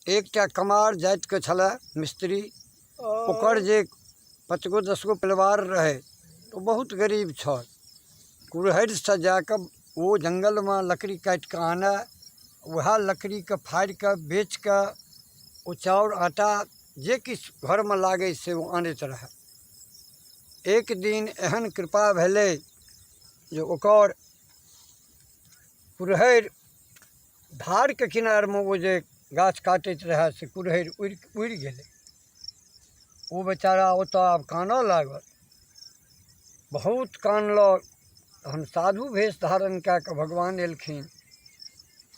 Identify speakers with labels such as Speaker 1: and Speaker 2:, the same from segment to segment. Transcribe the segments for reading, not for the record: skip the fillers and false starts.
Speaker 1: एकटा कमार जातिके छलए मिस्त्री। ओकर जे 5 गो 10 गो परिवार रहै, ओ बहुत गरीब छल। कुरहरिसँ जा कऽ ओ जङ्गलमे लकड़ी काटि कऽ आनय, उएह लकड़ीके फाड़ि कऽ बेचि कऽ ओ चाउर आटा जे किछु घरमे लागै से ओ आनैत रहए। एक दिन एहन कृपा भेलै जे ओकर कुरहरि धारके किनारमे ओ जे गाछ काटैत रहए से कुरहरि उड़ि उड़ि गेलै। ओ बेचारा ओतऽ आब कानऽ लागल, बहुत कानलक। तहन साधु भेष धारण कए कऽ भगवान एलखिन।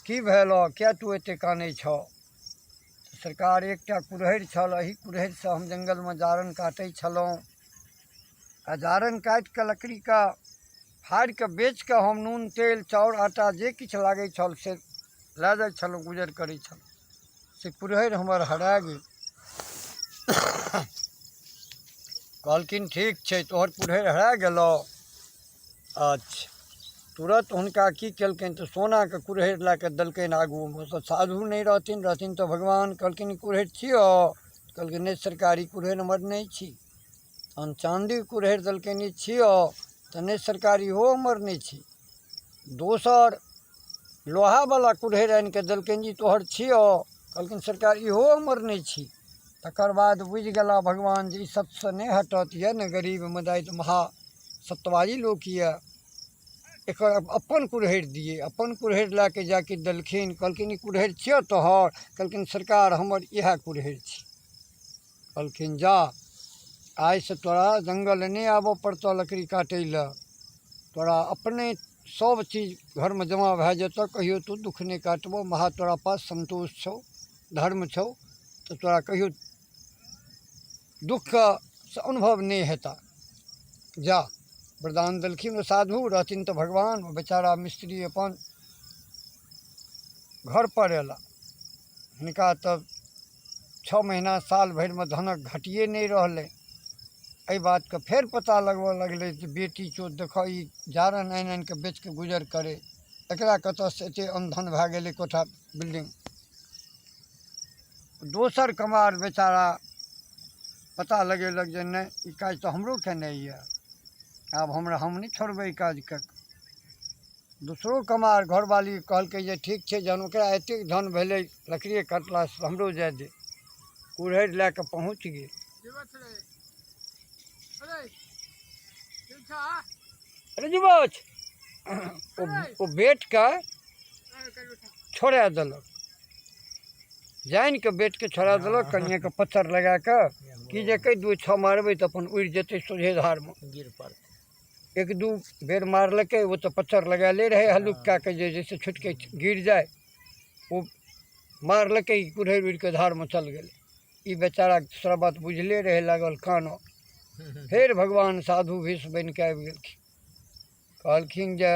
Speaker 1: की भेलऽ, किए तू एतेक कानै छऽ? सरकार, एकटा कुरहरि छल, एहि कुरहरिसँ हम जङ्गलमे जारनि काटै छलहुँ आ जारनि काटि कऽ लकड़ीके फाड़ि कऽ बेचि कऽ हम नून तेल चाउर आटा जे किछु लागै छल से लए जाइ छलहुँ, गुजर करै छलहुँ, से कुरहरि हमर हरा गेल। कहलखिन, ठीक छै, तोहर कुरहरि हरा गेलौ। अच्छा। तुरन्त हुनका की केलकनि तऽ सोनाके कुरहरि लए कऽ देलकनि आगूमे। ओसभ साधु नहि रहथिन, रहथिन तऽ भगवान। कहलखिन, ई कुरहरि छियौ? कहलखिन, नहि सरकार, ई कुरहरि हमर नहि छी। तहन चाँदीके कुरहरि देलकनि, ई छियौ? तऽ नहि सरकार, इहो हमर नहि छी। दोसर लोहावला कुरहरि आनि कऽ देलकनि, ई तोहर छियौ? कहलखिन, सरकार, इहो हमर नहि छी। तकर बाद बुझि गेला भगवान जे ई सत्यसँ नहि हटत यए ने, गरीब मुदाइत महा सत्यवादी लोक यए, एकर अपन कुरहरि दियै। अपन कुरहरि लए कऽ जाके देलखिन। कहलखिन, ई कुरहरि छियौ तोहर? कहलखिन, सरकार, हमर इएह कुरहरि छी। कहलखिन, जा, आइसँ तोरा जङ्गल नहि आबऽ पड़तऽ लकड़ी काटय लए, तोरा अपने सब चीज घरमे जमा भए जेतऽ, कहियो तू दुःख नहि काटबऽ। महा तोरा पास सन्तोष छौ, धर्म छौ, तऽ तोरा कहियो दुःखके से अनुभव नहि हेतऽ, जा। वरदान देलखिन। ओ साधु रहथिन तऽ भगवान। ओ बेचारा मिस्त्री अपन घरपर अयला। हिनका तऽ 6 महीना साल भरिमे धनक घटिए नहि रहलै। एहि बातके फेर पता लगबऽ लगलै जे बेटी चो देखऽ, ई जारनि आनि आनि कऽ बेचि कऽ गुजर करै, एकरा कतऽसँ एतेक अन्न धन भए गेलै, कोठा बिल्डिंग? दोसर कमार बेचारा पता लगेलक जे नहि, ई काज तऽ हमरो केनाइ यऽ, आब हमरा हम नहि छोड़बै ई काजके। दोसरो कमार घरवाली कहलकै जे ठीक छै, जहन ओकरा एतेक धन भेलै लकड़िए कटलासँ, हमरो जाय दे। कुरहड़ि लए कऽ पहुँच गेल। अरे जुबच, ओ बेटके छोड़ा देलक, जानि कऽ बेटके छोड़ा देलक, कनिएके पत्थर लगा कऽ कि जे कहि दू छओ मारबै तऽ अपन उड़ि जेतै सोझे धारमे
Speaker 2: गिर पड़तै।
Speaker 1: एक दू बेर मारलकै, ओ तऽ पत्थर लगेले रहै हल्लुक कए कऽ जे जैसे छुटि गिर जाय। ओ मारलकै, कुरहड़ि उड़ि कऽ धारमे चल गेलै। ई बेचारा सारा बात बुझले रहै, लागल कानऽ। फेर भगवान साधु भेष बनि कऽ आबि गेलखिन। कहलखिन जे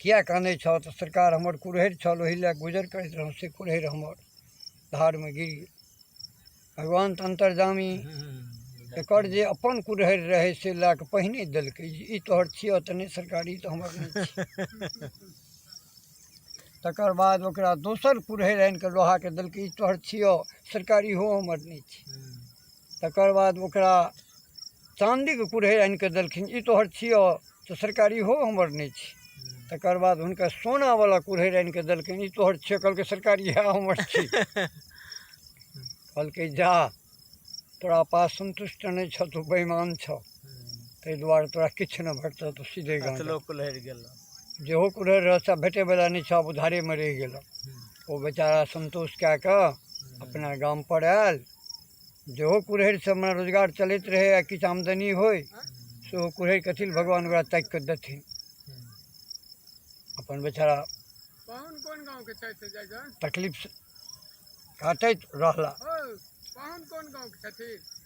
Speaker 1: किए कानै छह? तऽ सरकार, हमर कुरहड़ि छल, ओहि लए गुजर करैत रहौँ, से कुरहड़ि हमर धारमे गिर गेल। भगवान तऽ अन्तर्जामी, एकर जे अपन कुरहड़ि रहै से लए कऽ पहिने देलकै जे ई तोहर छियह? तऽ नहि सरकार, ई तऽ हमर नहि छी। तकर बाद ओकरा दोसर कुरहड़ि आनि कऽ लोहाके देलकै, ई तोहर छियह? सरकार, इहो हमर नहि छी। तकर बाद ओकरा चाँदीके कुरहड़ि आनि कऽ देलखिन, ई तोहर छियह? तऽ सरकार, इहो हमर नहि छी। तकर बाद हुनका सोनावला कुरहड़ि आनि कऽ देलखिन, ई तोहर छियह? कहलकै, सरकार, इएह हमर छी। कहलकै, जा, तोरा पास सन्तुष्ट नहि छह, तू बेईमान छह, ताहि दुआरे तोरा किछु नहि भेटतह, तू सीधे गाँव जा।
Speaker 2: अचलो कुल्हड़ि गेल।
Speaker 1: जेहो कुरहड़ि रहत से भेटैवला नहि छह, आब उधारेमे रहि गेलह। ओ बेचारा सन्तोष कए कऽ अपना गामपर आयल। जेहो कुरहड़िसँ अपना रोजगार चलैत रहै आ किछु आमदनी होइ, सेहो कुरहड़ि कथी लए भगवान ओकरा ताकि कऽ देथिन? अपन बेचारा
Speaker 3: पाहुन कोन गाँवके छथि जाइजन?
Speaker 1: तकलीफ काटैत रहला।
Speaker 3: ओ पाहुन कोन गाँवके छथिन?